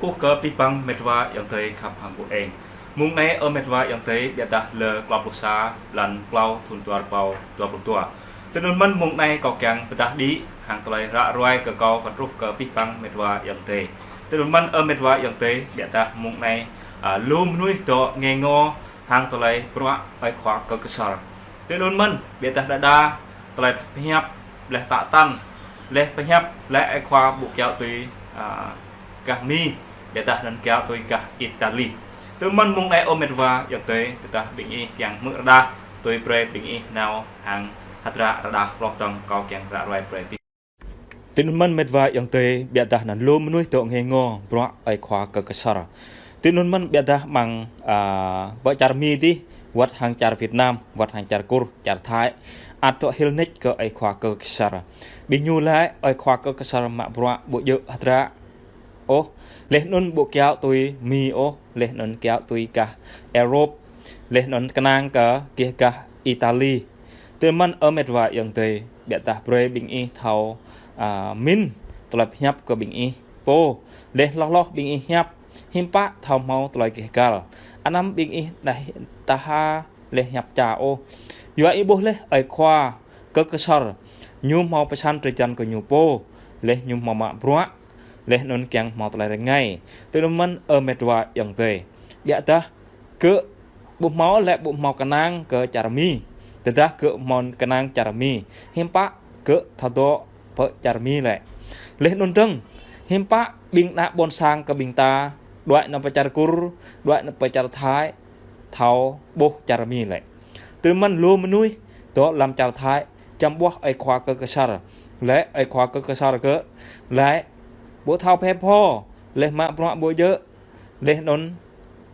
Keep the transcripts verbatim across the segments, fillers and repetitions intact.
Truh kơ abih bang met wa ayŏng adơi khăp hăng ƀu eng. Mông anai ơ met wa ayŏng adơi, biă dah lơ klâo pluh sa, blan klâo, thun dua rơbâo dua pluh dua. Tui anŭn mơ̆n mông anai kâo kiăng pơdah đĭ hăng tơlơi ră ruai kơ kâo pơtruh kơ abih bang met wa ayŏng adơi. Tui anŭn mơ̆n ơ met wa ayŏng adơi, biă dah mông anai, a, lu mơnuih dŏ ngê ngô hăng tơlơi bruă ơi khua Kơ Ksor. Tui anŭn mơ̆n, biă dah đơđa tơlơi pơhiăp leh tă tăn, leh pơhiăp leh ơi khua ƀu kiaŏ tui, a, gah Mi, biă dah anŭn kiaŏ tui gah Itali. Tui anŭn mơ̆n mông anai ơ met wa ayŏng adơi, tơdah ƀing ih kiăng hmư̆ rơđah, tui brơi ƀing ih nao hăng hơdră rơđah hloh dơ̆ng kâo kiăng ră ruai brơi ƀing Tui anŭn mơ̆n met wa ayŏng adơi, biă dah anŭn lu mơnuih dŏ ngê ngô bruă ơi khua Kơ Ksor. Tui anŭn mơ̆n biă dah mơ̆ng, a, pơ čar Mi dih, wơ̆t hăng čar Việt Nam, wơ̆t hăng čar Kur, čar Thái, ăt dŏ hil nik kơ ơi khua Kơ Ksor. Ƀing ñu laĭ ơi khua Kơ Ksor mă bruă ƀu djơ̆ hơdră ôh, leh anŭn ƀu kiaŏ tui Mi ôh, leh anŭn kiaŏ tui gah Europe, leh anŭn kơnang kơ gih gah Itali. Tui anŭn mơ̆n ơ met wa ayŏng adơi, biă dah brơi ƀing ih thâo, a, min tơlơi pơhiăp kơ ƀing ih pô, leh hloh hloh ƀing ih hiăp, hiư̆m pă thâo hmâo tơlơi gêh gal. Anăm ƀing ih đah taha leh hiăp ča ôh. Yua ih ƀuh leh ơi khua Kơ Ksor, ñu hmâo pơsăn drơi jan kơ ñu pô, leh ñu hmâo mă bruă, leh anŭn kiăng hmâo tơlơi rơngai. Tui anŭn mơ̆n ơ met wa ayŏng adơi, biă dah gơ̆ ƀu hmâo lĕ ƀu hmâo kơnang kơ čar Mi. Tơdah gơ̆ hmâo kơnang čar Mi, hiư̆m pă gơ̆ thâo dŏ pơ čar Mi lĕ. Leh anŭn dơ̆ng, hiư̆m pă ƀing ană ƀôn sang kơ ƀing ta, đuaĭ nao pơ čar Kur, đuaĭ nao pơ čar Thái, thâo ƀuh čar Mi lĕ. Tui anŭn mơ̆n lu mơnuih dŏ lăm čar Thái, čăm ƀuh ơi khua Kơ Ksor. Lĕ ơi khua Kơ Ksor gơ̆, lĕ ƀu thâo phe pho, leh mă bruă ƀu djơ̆, leh anŭn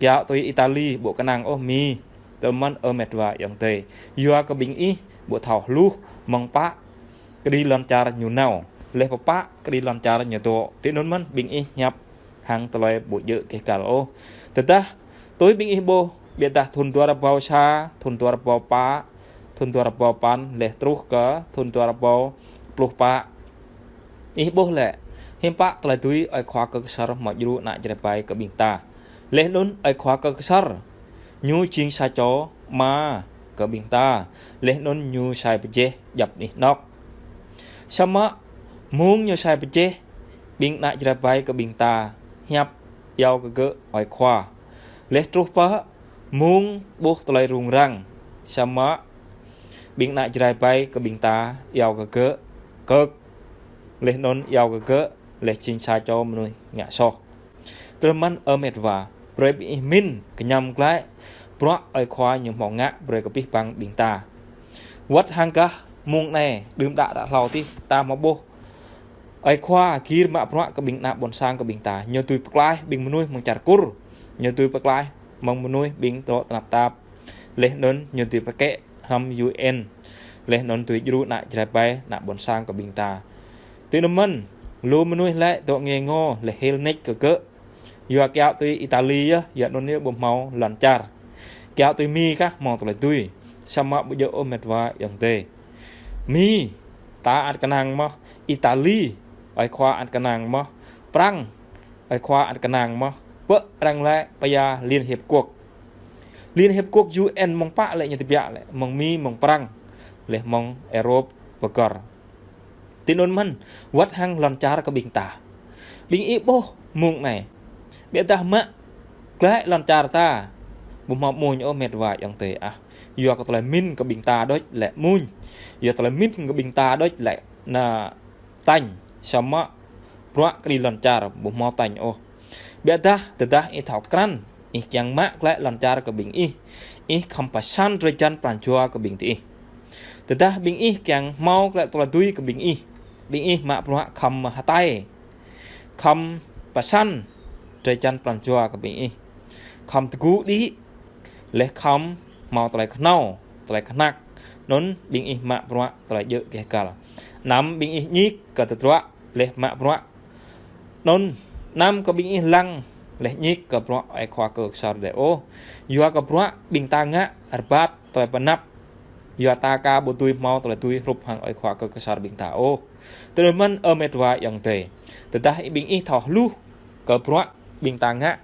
kiaŏ tui Itali ƀu kơnang ôh Mi. Tui anŭn mơ̆n ơ met wa ayŏng adơi, yua kơ ƀing ih ƀu thâo hluh mơ̆ng pă kơđi lŏn čar ñu nao, leh pơpă kơđi lŏn čar ñu dŏ. Tui anŭn mơ̆n ƀing ih hiăp hăng tơlơi ƀu djơ̆ gêh gal ôh. Tơdah tui ƀing ih ƀuh, biă dah thun dua rơbâo sa, thun dua rơbâo pă, thun dua rơbâo păn, leh truh kơ thun dua rơbâo pluh pă. Ih ƀuh lĕ, hiư̆m pă tơlơi dưi ơi khua Kơ Ksor hmâo djru ană Jrai ƀai kơ ƀing ta. Leh anŭn ơi khua Kơ Ksor, ñu jing sa čô ama kơ ƀing ta. Leh anŭn ñu sai pơjeh djŏp anih anŏ. Samơ̆ mông ñu sai pơjeh, ƀing ană Jrai ƀai kơ ƀing ta hiăp iâu kơ gơ̆ ơi khua. Leh truh pơ mông ƀuh tơlơi rŭng răng, samơ̆ ƀing ană Jrai ƀai kơ ƀing ta iâu kơ gơ̆ kơk, leh anŭn iâu kơ gơ̆ leh jing sa čô mơnuih ngă soh. Tui anŭn mơ̆n ơ met wa, brơi ƀing ih min kơñăm glaĭ bruă ơi khua ñu hmâo ngă brơi kơ abih bang ƀing ta. Wơ̆t hăng gah mông anai, đưm đă đă hlâo dih, ta hmâo ƀuh ơi khua gir mă bruă kơ ƀing ană ƀôn sang kơ ƀing ta. Ñu dưi pơklaih ƀing mơnuih mơ̆ng čar Kur. Ñu dưi pơklaih mơ̆ng mơnuih ƀing dŏ tơnap tap. Leh anŭn ñu dưi pơkĕ hrŏm U N. Leh anŭn dưi djru ană Jrai ƀai, ană ƀôn sang kơ ƀing ta. Tui anŭn mơ̆n, lu mơnuih lĕ dŏ ngê ngô, leh hil nik kơ gơ̆. Yua kiaŏ tui Itali yơh, yua anŭn yơh ƀu hmâo lŏn čar. Kiaŏ tui Mi kah hmâo tơlơi dưi. Samơ̆ ƀu djơ̆ ôh met wa ayŏng adơi. Mi, ta ăt kơnang mơ̆n. Itali, ơi khua ăt kơnang mơ̆n. Prăng, ơi khua ăt kơnang mơ̆n. Pơ arăng lĕ pơya Liên Hiệp Quốc. Liên Hiệp Quốc U N mơ̆ng pă lĕ ñu tơbiă lĕ. Mơ̆ng Mi, mơ̆ng Prăng. Leh mơ̆ng Europe pơgăr. Tui anŭn mơ̆n, wơ̆t hăng lŏn čar kơ ƀing ta. Ƀing ih ƀuh mông anai. Biă dah mă glaĭ lŏn čar ta. Ƀu hmâo mơñum ôh met wa ayŏng adơi ah. Yua kơ tơlơi min kơ ƀing ta đôč lĕ mơñum. Yua tơlơi min kơ ƀing ta đôč lĕ ană tañ. Samơ̆ bruă kơđi lŏn čar ƀu hmâo tañ ôh. Biă dah, tơdah ih thâo krăn, ih kiăng mă glaĭ lŏn čar kơ ƀing ih. Ih khŏm pơsăn drơi jan pran jua kơ ƀing ih. Tơdah ƀing ih kiăng hmâo glaĭ tơlơi dưi kơ ƀing ih. Ƀing ih mă bruă khŏm hơtai. Khŏm pơsăn drơi jan pran jua kơ ƀing ih. Khŏm tơgŭ đĭ. Leh khŏm hmâo tơlơi kơhnâo, tơlơi kơhnăk. Anŭn ƀing ih mă bruă tơlơi djơ̆ gêh gal. Anăm ƀing ih ñik kơ tơdruă, leh mă bruă. Anŭn, anăm kơ ƀing ih lăng, leh ñik kơ bruă ơi khua Kơ Ksor đơi ôh. Yua kơ bruă ƀing ta ngă rơbat tơlơi pơanăp. Yua ta aka ƀu dưi hmâo tơlơi dưi hrup hăng ơi khua Kơ Ksor ƀing ta ôh. Tui anŭn mơ̆n ơ met wa ayŏng adơi. Tơdah ƀing ih thâo hluh kơ bruă ƀing ta ngă.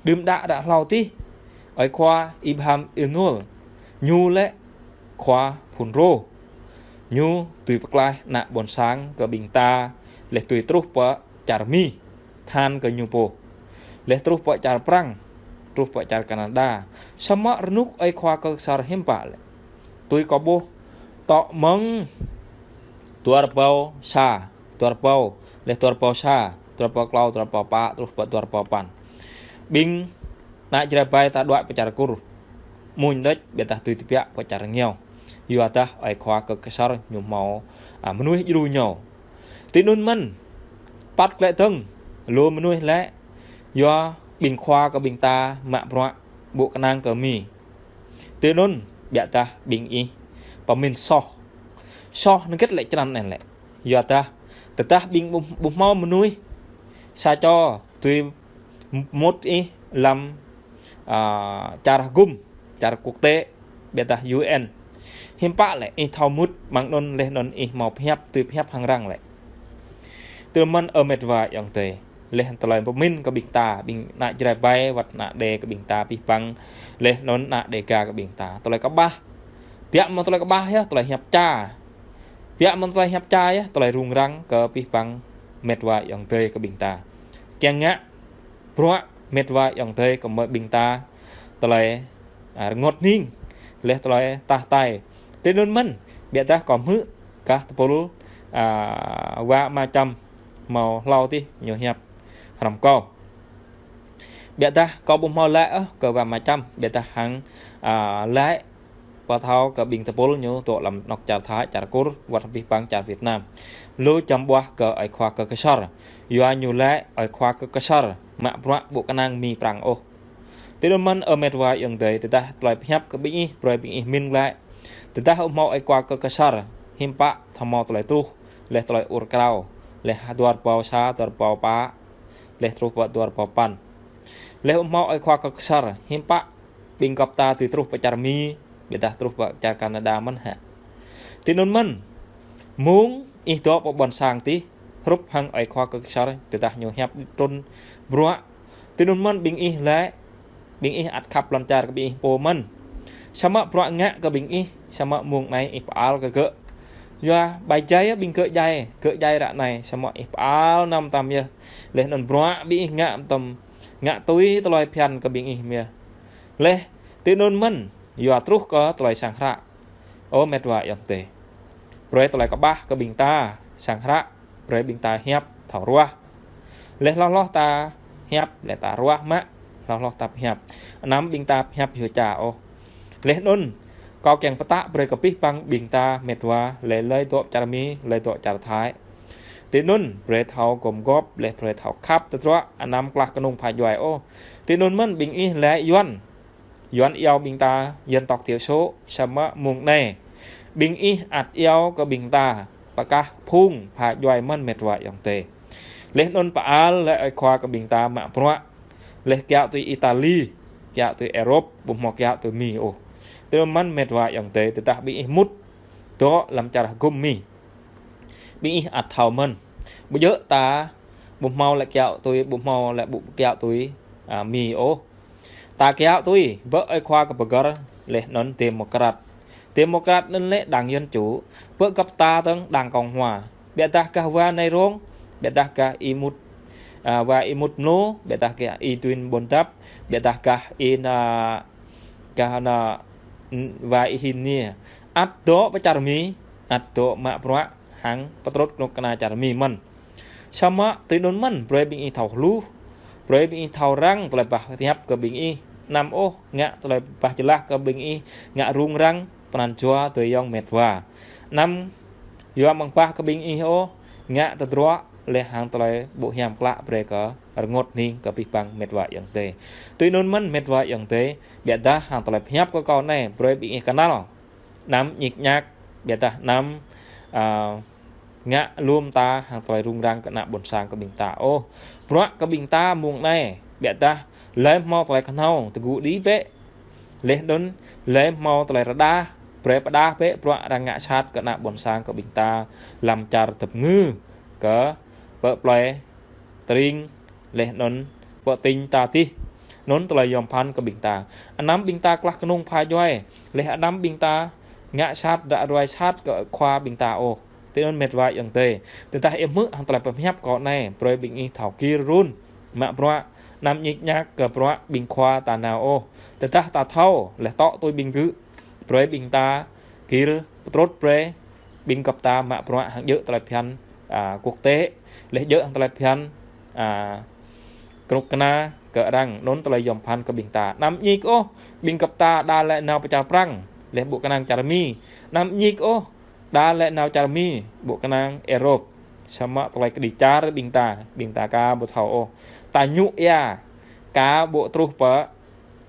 Đưm đă đă hlâo tih, ơi khua Ibrahim Inul, ñu lĕ khua phun rô. Ñu tui pơklaih ană ƀôn sang kơ ƀing ta, lĕ tui truh pơ čar Mi, than kơ ñu pô. Lĕ truh pơ čar Prăng, truh pơ čar Canada. Samơ̆ rơnuk ơi khua Kơk Ksor hiư̆m pă lĕ. Tui kâo ƀuh, tŏ mơ̆ng dua rơbâo sa, dua rơbâo, lĕ dua rơbâo sa, dua rơbâo klâo, dua rơbâo pă, truh pơ dua rơbâo păn. Ƀing ană Jrai ƀai ta đuaĭ pơ čar Kur. Mơ̆ng đôč ƀiădah tui tơbiă pơ čar rơngiao. Yua dah ơi khua Kơk Ksor ñu hmâo, a, mơnuih djru ñu. Tui anŭn mơ̆n, păt klĕ tơ̆ng, lu mơnuih lĕ, yua ƀing khua kơ ƀing ta mă bruă ƀu kơnang kơ Mi. Tui anŭn, ƀiădah ƀing ih pơmĭn soh. Soh nơgĕt lĕ črăn anai lĕ. Yua dah, tơdah ƀing ƀu, ƀu hmâo mơnuih sa čô tui mŭt ih lăm, a, čar hơgŭm, čar quốc tế, ƀiădah U N. Hiư̆m pă lĕ ih thâo mŭt mơ̆ng anŭn, leh anŭn ih hmâo pơhiăp, tui pơhiăp hăng arăng lĕ. Tui anŭn mơ̆n ơ met wa ayŏng adơi. Leh tơlơi pơmĭn kơ ƀing ta, ƀing ană Jrai ƀai, wơ̆t ană Đê kơ ƀing ta, pih păng, leh anŭn ană Đêga kơ ƀing ta. Tơlơi kơƀah. Biă mơ̆ tơlơi kơƀah yơh, tơlơi hiăp ča. Biă mơ̆ tơlơi hiăp ča yơh, tơlơi rŭng răng kơ pih păng met wa ayŏng adơi kơ ƀing ta. Kiăng ngă bruă met wa ayŏng adơi kơ mơi ƀing ta tơlơi, a, rơngot hning, leh tơlơi tah tai. Tui anŭn mơ̆n, ƀiădah kâo hmư̆ gah tơpul, a, wa Ama Čăm hmâo hlâo tih ñu hiăp hrŏm kâo. Ƀiădah kâo ƀu hmâo laĭ ôh kơ wa Ama Čăm, ƀiădah hăng, a, laĭ pơthâo kơ ƀing tơpul ñu dŏ lăm anŏ čar Thái, čar Kur, wơ̆t pih păng čar Việt Nam. Lu čăm ƀuah kơ ơi khua Kơk Ksor. Yua ñu lĕ ơi khua Kơk Ksor mă bruă ƀu kơnang Mi Prăng ôh. Tui anŭn mơ̆n ơ met wa ayŏng adơi, tơdah tơlơi pơhiăp kơ ƀing ih, brơi ƀing ih mĭn glaĭ. Tơdah ƀu hmâo ơi khua Kơk Ksor, hiư̆m pă thâo hmâo tơlơi truh, leh tơlơi ur krao, leh dua rơbâo sa, dua rơbâo pă, leh truh pơ dua rơbâo păn. Leh ƀu hmâo ơi khua Kơk Ksor, hiư̆m pă ƀing gŏp ta tui truh pơ čar Mi, ƀiădah truh pơ čar Canada mơ̆n hă. Tui anŭn mơ̆n, mơ̆ng ih dŏ pơ ƀôn sang tih, hrup hăng ơi khua Kơk Ksor, tơdah ñu hiăp trŭn bruă. Tui anŭn mơ̆n ƀing ih lĕ, ƀing ih ăt khăp lŏn čar kơ ƀing ih pô mơ̆n. Samơ̆ bruă ngă kơ ƀing ih, samơ̆ mơ̆ng anai ih pơal kơ gơ̆. Yua ƀai jai ƀing gơ̆ jai, gơ̆ jai ră anai, samơ̆ ih pơal anăm tam yơh. Leh anŭn bruă ƀing ih ngă tam, ngă tui tơlơi phiăn kơ ƀing ih mơ̆n. Leh, tui anŭn mơ̆n, yua truh kơ tơlơi sang hră. Ơ met wa ayŏng adơi. Brơi tơlơi kơƀah kơ ƀing ta, sang hră, brơi ƀing ta hiăp thâo ruah. Leh hloh hloh ta hiăp, leh ta ruah mă, hloh hloh ta hiăp. Anăm ƀing ta hiăp hyu ča ôh. Leh anŭn, kâo kiăng pơtă brơi kơ pih păng ƀing ta met wa, leh lơi dŏ čar Mi, lơi dŏ čar Thái. Tui anŭn, brơi thâo gum gŏp, leh brơi thâo khăp tơdruă, anăm klah kơnung pha djuai ôh. Tui anŭn mơ̆n ƀing ih lĕ Yuan. Yuan iâu ƀing ta dân tộc thiểu số, samơ̆ mơ̆ng anai. Ƀing ih ăt iâu kơ ƀing ta, pơkah phung pha djuai mơ̆n met wa ayŏng adơi. Leh anŭn pơal lĕ ơi khua kơ ƀing ta mă bruă. Leh kiaŏ tui Italy, kiaŏ tui Europe, ƀu hmâo kiaŏ tui Mi ôh. Tui anŭn mơ̆n met wa ayŏng adơi, tơdah ƀing ih mŭt dŏ lăm čar hơgŭm Mi. Ƀing ih ăt thâo mơ̆n. Ƀu djơ̆ ta, ƀu hmâo lĕ kiaŏ tui, ƀu hmâo lĕ ƀu kiaŏ tui, a, Mi ôh. Ta kiaŏ tui, bơ ơi khua kơ pơgăr, leh anŭn Democrat. Democrat anŭn lĕ đảng Dân Chủ, bơ gŏp ta tơ̆ng đảng Cộng Hòa. Ƀiădah gah wa Nay Rong, ƀiădah gah Y Mut, a, wa Y Mut Mlô, ƀiădah gah Y Duen Buôn Dap, ƀiădah gah Y Na, gah Na, wa Y Hin Niê. Ăt dŏ pơ čar Mi, ăt dŏ mă bruă, hăng pơtrut kơnuk kơna čar Mi mơ̆n. Samơ̆ tui anŭn mơ̆n, brơi ƀing ih thâo hluh, brơi ƀing ih thâo răng, tơlơi bah hiăp kơ ƀing ih, anăm ôh, ngă tơlơi bah jơlah kơ ƀing ih, ngă rŭng răng, pơanăn jua, tui ayŏng met wa. Anăm, yua mơ̆ng bah kơ ƀing ih ôh, ngă tơdruă, leh hăng tơlơi ƀu hiam klă brơi kơ, rơngot hning kơ pih păng met wa ayŏng adơi. Tui anŭn mơ̆n met wa ayŏng adơi, ƀiădah hăng tơlơi hiăp kơ kâo anai, brơi ƀing ih kơnăl. Anăm ñik ñak, ƀiădah anăm, a, ngă lŏm ta hăng tơlơi rŭng răng kơ ană ƀôn sang kơ ƀing ta. Ôh, bruă kơ ƀing ta mơ̆ng anai, ƀiădah lĕ hmâo tơlơi kơhnâo, tơgŭ đĭ bĕ. Leh anŭn, lĕ hmâo tơlơi rơđah, brơi pơđah bĕ, bruă arăng ngă sat kơ ană ƀôn sang kơ ƀing ta, lăm čar tơpơngư, kơ pơ plơi, tơring, leh anŭn, pơtĭng ta tih. Anŭn tơlơi yom phăn kơ ƀing ta. Anăm ƀing ta klah kơnung pha djuai. Laih anăm ƀing ta ngă sat, ră ruai sat kơ khua ƀing ta ôh. Tui anŭn met wa ayŏng adơi. Tơdah ih hmư̆ hăng tơlơi pơhiăp kâo anai, brơi ƀing ih thâo gir run mă bruă, anăm ñik ñak kơ bruă ƀing khua ta nao ôh. Tơdah ta thâo, laih tŏ tui ƀing gơ̆, brơi ƀing ta gir pơtrut brơi ƀing gơ̆p ta mă bruă hăng djơ̆ tơlơi phiăn, a, quốc tế, laih djơ̆ hăng tơlơi phiăn, a, kơnuk kơna kơ arăng, anŭn tơlơi yom phăn kơ ƀing ta. Anăm ñik ôh, ƀing gơ̆p ta đa lĕ nao pơ čar Prăng, laih ƀu kơnang čar Mi. Anăm ñik ôh, đa lĕ nao čar Mi, ƀu kơnang Europe. Samơ̆ tơlơi kơđi čar ƀing ta, ƀing ta aka ƀu thâo ôh. Ta ñu ia, aka ƀu truh pơ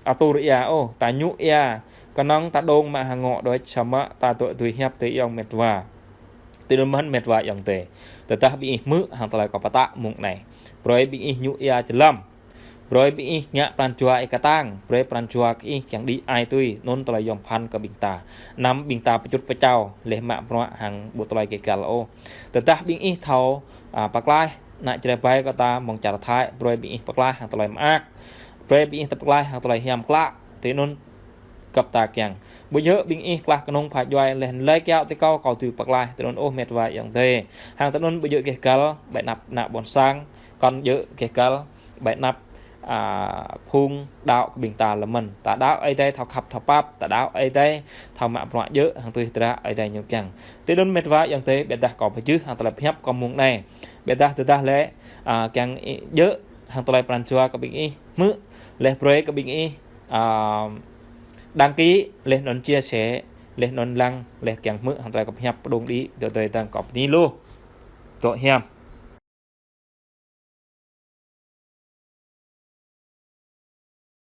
atur ia ôh, ta ñu ia. Kơnơ̆ng ta dŏng mă hăng ngŏ đôč samơ̆ ta dŏ dưi hiăp tui ayŏng met wa. Tui anŭn mơ̆n met wa ayŏng adơi. Tơdah ƀing ih hmư̆ hăng tơlơi kâo pơtă mơ̆ng anai, brơi ƀing ih ñu ia jơlăm. Brơi ƀing ih ngă pran jua ih kơtang, brơi pran jua kơ ih kiăng đĭ ai tui, anŭn tơlơi yom phăn kơ ƀing ta. Anăm ƀing ta pơčut pơčao, laih mă bruă hăng ƀu tơlơi gêh găl ôh. Tơdah ƀing ih thâo, a, pơklaih, ană čơrơbai kơ ta mơ̆ng čar Thái, brơi ƀing ih pơklaih hăng tơlơi mơak. Brơi ƀing ih pơklaih hăng tơlơi hiam klă. Tui anŭn gơ̆p ta kiăng. Ƀu djơ̆ ƀing ih klah kơnung pha djuai laih lĕ kiaŏ tui kâo, kâo tui pơklaih. Tui anŭn ôh met wa ayŏng adơi. Hăng tui anŭn ƀu djơ̆ gêh găl, ƀơi anăp ană ƀôn sang. Kŏn djơ̆ gêh găl, ƀơi anăp, a, phung đaŏ kơ ƀing ta lơmơ̆n. Ta đaŏ Ơi Adai thâo khăp thâo pap, ta đaŏ Ơi Adai thâo mă bruă djơ̆, hăng tui hơdră Ơi Adai ñu kiăng. Tui anŭn met wa ayŏng adơi, ƀiădah kâo pơjưh hăng tơlơi pơhiăp kâo mơ̆ng anai. Ƀiădah tơdah lĕ, a, kiăng ih djơ̆ hăng tơlơi pran jua kơ ƀing ih hmư̆, laih brơi kơ ƀing ih, a, đăng ký, laih anŭn chia sẻ, laih anŭn lăng, laih kiăng hmư̆ hăng tơlơi kâo pơhiăp pơdŏng đĭ, dŏ tơi tăng kâo pơni lu. Dŏ hiam.